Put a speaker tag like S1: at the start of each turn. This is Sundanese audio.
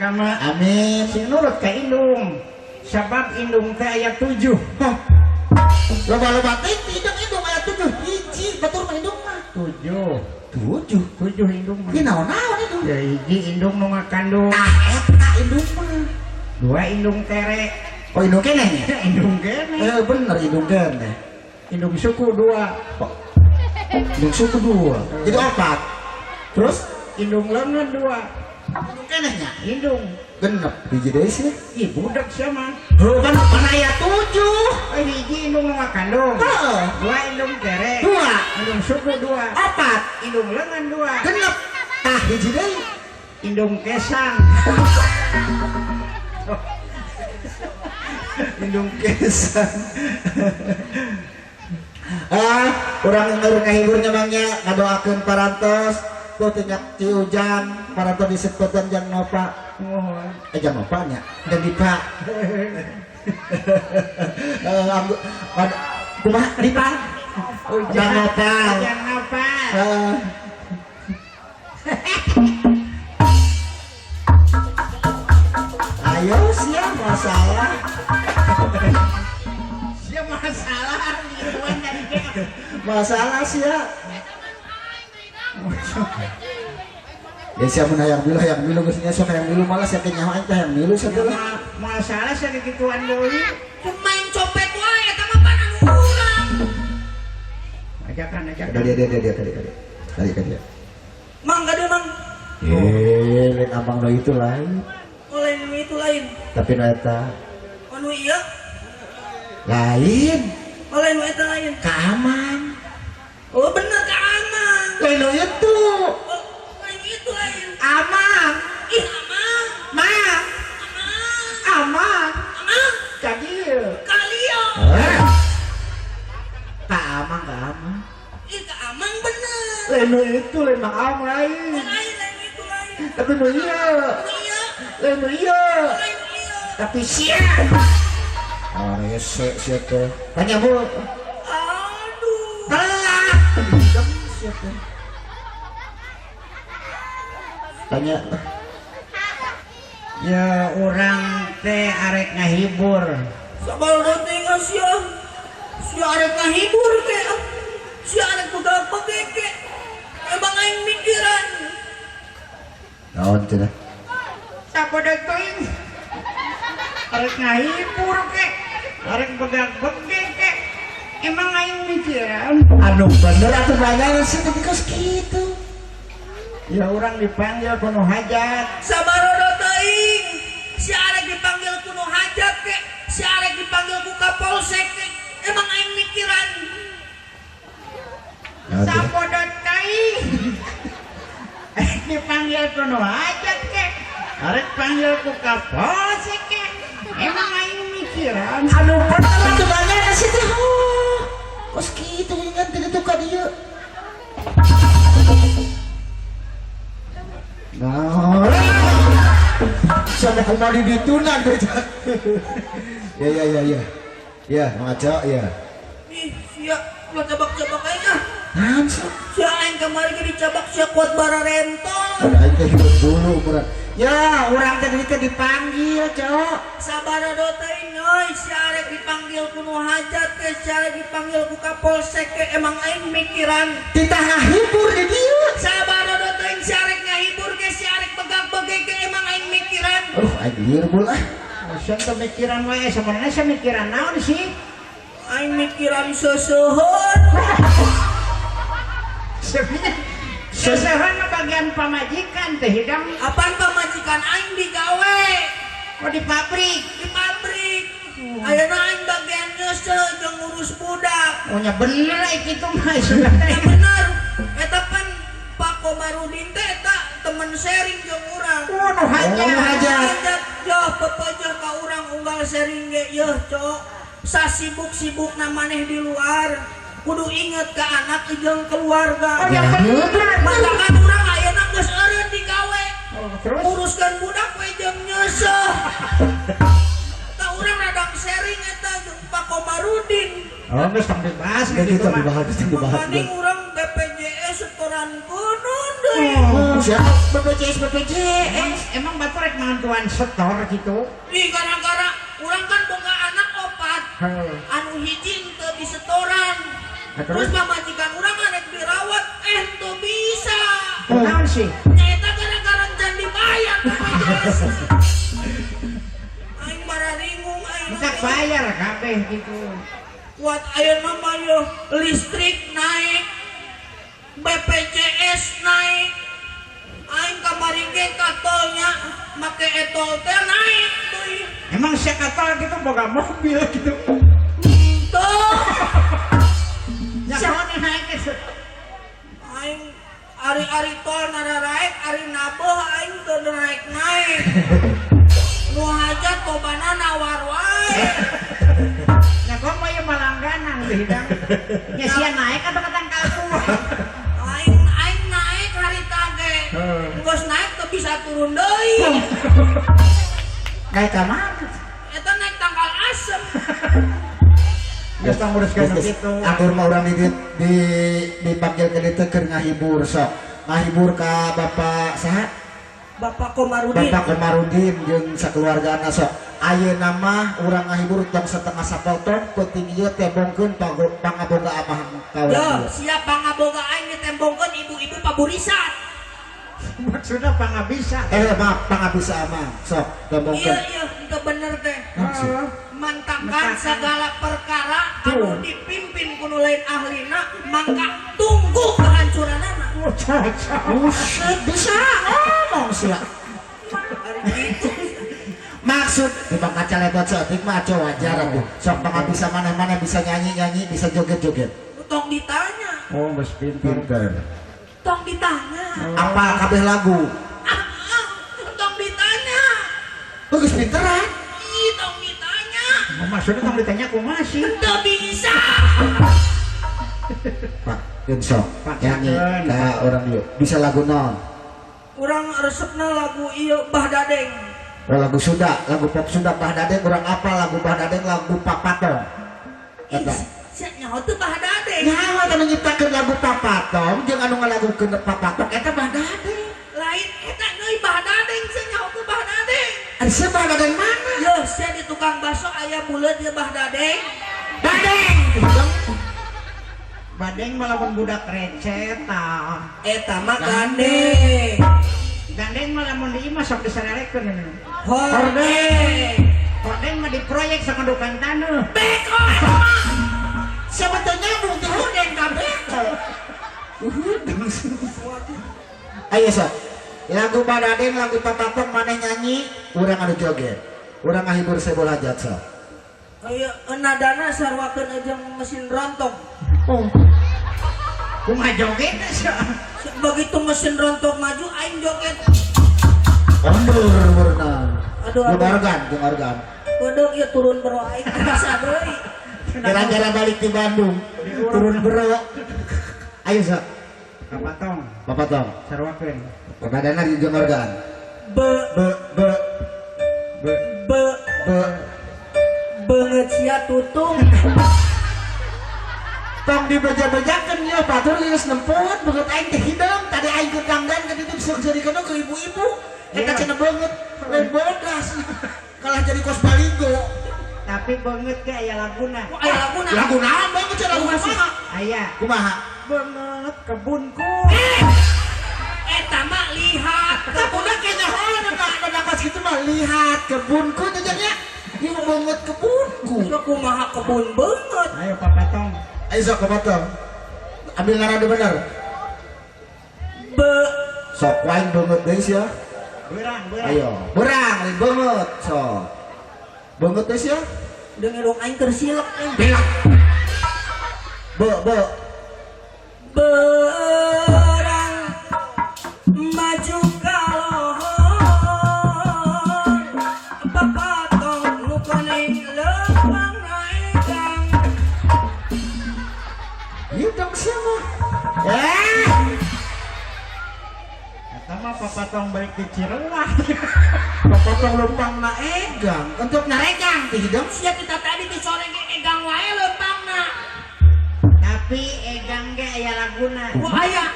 S1: agama.
S2: Amin.
S1: Sing nurut ka indung. Sabab indung teh aya 7.
S2: Hah. Loba-loba teh indung indung aya 7 hiji batur mah indung mah.
S1: 7.
S2: 7.
S1: 7 indung mah.
S2: Ieu naon-naon indung?
S1: Ya hiji indung nu ngakandung.
S2: Tah eta indung mah.
S1: 2 indung tere.
S2: Oh indung keneh nya?
S1: Indung keneh.
S2: Eh bener indung keneh.
S1: Indung suku 2.
S2: Oh. Indung suku 2. Jadi 4. Terus
S1: indung lengan 2.
S2: Indung keneh nya?
S1: Indung.
S2: Genep hiji deui sih.
S1: Ih budak sia mah.
S2: Heuh kan mana aya 7.
S1: Eh hiji indung nu ngakandung.
S2: Heeh.
S1: 2 indung tere.
S2: 2.
S1: Indung suku 2.
S2: 4.
S1: Indung lengan 2.
S2: Genep. Tah hiji deui.
S1: Indung kesang.
S2: Indung kesang. Ah, urang ngahibur nya Mang nya ngadoakeun parantos tuh tingkat Ci Ujang parantos disepetan jang Nova.
S1: Mohon.
S2: Eh jang Nova nya, jang Dipa. Eh kumaha Dipa?
S1: Ujang
S2: Jang Nova.
S1: Ujang Nova.
S2: Heeh. Ayo siap masalah.
S1: Siap masalah.
S2: Masalah siap. Ya siap mun hayang milu hayang milu geus nya sok hayang milu malah sia teh nyaho aing teh hayang milu sia teh lah.
S1: Masalah sia kikituan deui.
S3: Main copet wae eta mah pan anu urang.
S1: Ajakan ajakan.
S2: Ada dia dia dia dia kali kali. Kali kali.
S3: Mang ka dieu Mang.
S2: Eh, lain abang nu itu lain.
S3: Oh lain nu itu lain.
S2: Tapi nu eta
S3: Oh nu ieu.
S2: Lain.
S3: Oh lain nu eta lain.
S2: Ka Amang.
S3: Oh bener ka Amang.
S2: Lain nu itu.
S3: Oh lain itu lain.
S2: Amang.
S3: Ih Amang.
S2: Ma.
S3: Amang.
S2: Amang.
S3: Amang.
S1: Ka dieu.
S3: Ka lieu.
S2: Ka Amang ka Amang.
S3: Ih ka Amang bener.
S2: Lain nu itu lain Mang Amang lain.
S3: Oh lain lain itu lain.
S2: Tapi nu ieu.
S3: Nu ieu.
S2: Lain nu ieu.
S3: Lain nu ieu.
S2: Tapi sia. Oh, rese sia teh. Tanya Bu.
S3: Aduh.
S2: Telat. Idem sia teh. Tanya.
S1: Ya urang teh arek ngahibur.
S3: Sabal teh sia. Sia arek ngahibur teh. Sia arek begalak begeke. Emang aing mikiran.
S2: Naon cenah?
S1: Sabodo teuing. Arek ngahibur ke. Arek begak begeke. Emang aing mikiran.
S2: Anu bener atuh nanya sih tapi kos kitu.
S1: Ya urang dipanggil ku nu hajat.
S3: Sabarodo teuing. Si arek dipanggil ku nu hajat ke. Si arek dipanggil ku kapolsek ke. Emang aing mikiran.
S1: Sabodo teuing. Dipanggil ku nu hajat ke. Arek panggil ku kapolsek ke. Emang aing mikiran.
S2: Anu bener atuh nanya sih teh. Kos kitu ingat teh itu ka dieu. Nah, sama kumaha di ditunan teh. Ya ya ya ya. Ya, Mang Aco ya.
S3: Ih, sia ulah cabak-cabak aing ah.
S2: Naon sih?
S3: Sia aing kamari ge dicabak sia kuat bararentol.
S2: Udah aing teh hidup dulu urang. Ya, urang teh teh dipanggil, Cok.
S3: Sabarodo teuing euy, si arek dipanggil ku nu hajat ke, si arek dipanggil ku kapolsek ke, emang aing mikiran.
S2: Titah ngahibur di dieu.
S3: Sabarodo teuing si arek ngahibur ke, si arek begak-begek ke, emang aing mikiran.
S2: Aduh, aing lieur bul ah.
S1: Sia teh mikiran wae, sebenarnya sia mikiran naon sih?
S3: Aing mikiran seseuheun.
S1: Seseuheun mah bagian pamajikan teh hidang.
S3: Apaan pamajikan aing digawe?
S1: Oh di pabrik.
S3: Di pabrik. Ayeuna aing bagian nyeseuh jeung ngurus budak.
S1: Oh nya bener ai kitu mah.
S3: Ya bener. Eta pan Pak Komarudin teh eta temen sharing jeung urang.
S1: Oh nu hajat.
S2: Oh, nu hajat.
S3: Yoh pepejah ka urang unggal sharing ge yeuh cok. Sasibuk-sibukna maneh di luar. Kudu inget ke anak jeung keluarga.
S1: Oh ya bener.
S3: Matakan urang ayeuna geus eureun digawe.
S1: Oh, terus
S3: Nguruskeun budak we jeung nyeuseuh. Tah urang radang sharing eta jeung Pak Komarudin.
S1: Oh geus tong dibahas
S2: Geus
S1: gitu
S2: tong
S1: mah.
S2: dibahas, tong dibahas.
S3: Mending urang BPJS setoran kudu deui.
S1: Oh,
S2: sih BPJS BPJS.
S1: Emang batur rek mantuan setor gitu.
S3: Ih gara-gara urang kan boga anak opat. Anu hiji teu disetoran. Terus pamajikan urang rek dirawat teu bisa.
S1: Kunaon sih?
S3: Nyaeta gara-gara can dibayar BPJS. Aing mararingung aing.
S1: Bisa bayar kabeh gitu.
S3: Kuat ayeuna mah yeuh listrik naik. BPJS naik. Aing kamari ge katolnya make etol teh naik deui.
S1: Emang sia katol gitu boga mobil gitu.
S3: Henteu.
S1: Ya naon naik geus.
S3: Aing ari-ari tol nararaek ari nabeuh aing teu naik-naik. Nu hajat tobana nawar wae.
S1: Ya komo ieu mah langganan teh hidang. Ya sia naik atau katangkal kuat.
S3: Aing aing naik harita ge. Geus naik teu bisa turun deui.
S1: Naik ka mana?
S3: Eta naik tangkal asem.
S1: Geus tong nguruskeun nu kitu.
S2: Atur mah urang di dipanggil ke dieu keur ngahibur sok. Ngahibur ka Bapak saha?
S3: Bapak Komarudin.
S2: Bapak Komarudin jeung sakeluargana sok. Ayeuna mah urang ngahibur tong setengah sapotong penting ieu tembongkeun pangaboga amah ka urang.
S3: Yo, siap pangaboga aing ditembongkeun ibu-ibu paburisan.
S1: Maksudna pangabisa.
S2: Maaf, pangabisa amah. Sok tembongkeun.
S3: Iya, iya, itu bener teh. Mantakan segala perkara anu dipimpin ku nu lain ahlina mangka tunggu kehancuranana.
S2: Buset, bisa ngomong sia. Maksud di bang kaca lebat seetik mah aco wajar atuh. Sok pangabisa maneh-maneh bisa nyanyi-nyanyi, bisa joget-joget.
S3: Tong ditanya.
S1: Oh, geus pinter.
S3: Tong ditanya.
S2: Apa kabeh lagu?
S3: Tong ditanya.
S2: Geus pinteran.
S3: Ih, tong ditanya.
S1: Maksudnya tong ditanya kumaha sih?
S3: Teu bisa.
S2: Pak, jeung sok nyanyi ka urang dieu. Bisa lagu naon?
S3: Urang resepna lagu ieu Bah Dadeng.
S2: Oh, lagu Sunda, lagu pop Sunda Bah Dadeng urang apa lagu Bah Dadeng lagu Papatong. Eta.
S3: Sia nyaho teu Bah Dadeng.
S2: Nyaho teh nyiptakeun lagu Papatong jeung anu ngalagukeun Papatong eta Bah Dadeng.
S3: Lain eta deui Bah Dadeng sia nyaho teu Bah Dadeng.
S2: Ari sia Bah Dadeng mana?
S3: Yeuh sia di tukang bakso aya buleut ieu Bah Dadeng.
S2: Dadeng.
S1: Badeng mah lamun budak receh tah.
S3: Eta mah gandeng.
S1: Gandeng mah lamun di imah sok diserelekeun.
S3: Hordeng.
S1: Hordeng mah diproyek sama dukan taneuh.
S3: Beko eta mah.
S2: Siapa teh nyambung teh hordeng ka beko. Ayo sok. Lagu Bah Dadeng, lagu Papatong maneh nyanyi, urang anu joget. Urang ngahibur sebol hajat sok.
S3: Ayo nadana sarwakeun jeung mesin rontok.
S1: Oh. Kumaha joget sia?
S3: Begitu mesin rontok maju aing joget.
S2: Mundur berenang.
S3: Aduh, aduh.
S2: Organ, jeung organ.
S3: Kodok ieu turun bro aing bisa deui.
S2: Gara-gara balik di Bandung, turun bro. Ayo sok.
S1: Papatong.
S2: Papatong.
S1: Sarwakeun.
S2: Nadana jeung organ.
S3: B
S2: B B
S1: B
S3: B
S2: B
S3: beungeut sia tutung.
S2: Tong dibeja-bejakeun ieu batur geus nemput beungeut aing teh hideung tadi aing keur dangdan ka ditu sok jadi ke ibu-ibu eta cenah beungeut lain bodas kalah jadi kos baligo.
S1: Tapi beungeut ge aya laguna.
S3: Oh, aya laguna.
S2: Lagu naon beungeut cenah lagu kumaha?
S1: Aya.
S2: Kumaha?
S1: Beungeut kebunku.
S3: Eta mah lihat
S2: kebunna ge nyaho na kos kitu mah lihat kebunku jajannya. Ieu beungeut kebunku.
S3: Kumaha kebun beungeut?
S1: Ayo Papatong.
S2: Ayo sok Papatong. Ambil narado bener.
S3: B
S2: sok wae beungeut deui sia.
S1: Beurang, beurang.
S2: Ayo, beurang lain beungeut sok. Beungeut deui sia.
S3: Deung irung aing keur silek euy.
S2: Belak. Be be
S3: Berang maju ka lohor Papatong nu koneng leumpang naegang.
S2: Ieu dong sia mah.
S1: Eta mah Papatong balik di Cirelah.
S2: Papatong leumpang naegang, untuk naregang teh hideung.
S3: Sia kita tadi di sore ge egang wae leumpangna.
S1: Tapi egang ge aya laguna.
S3: Wah aya.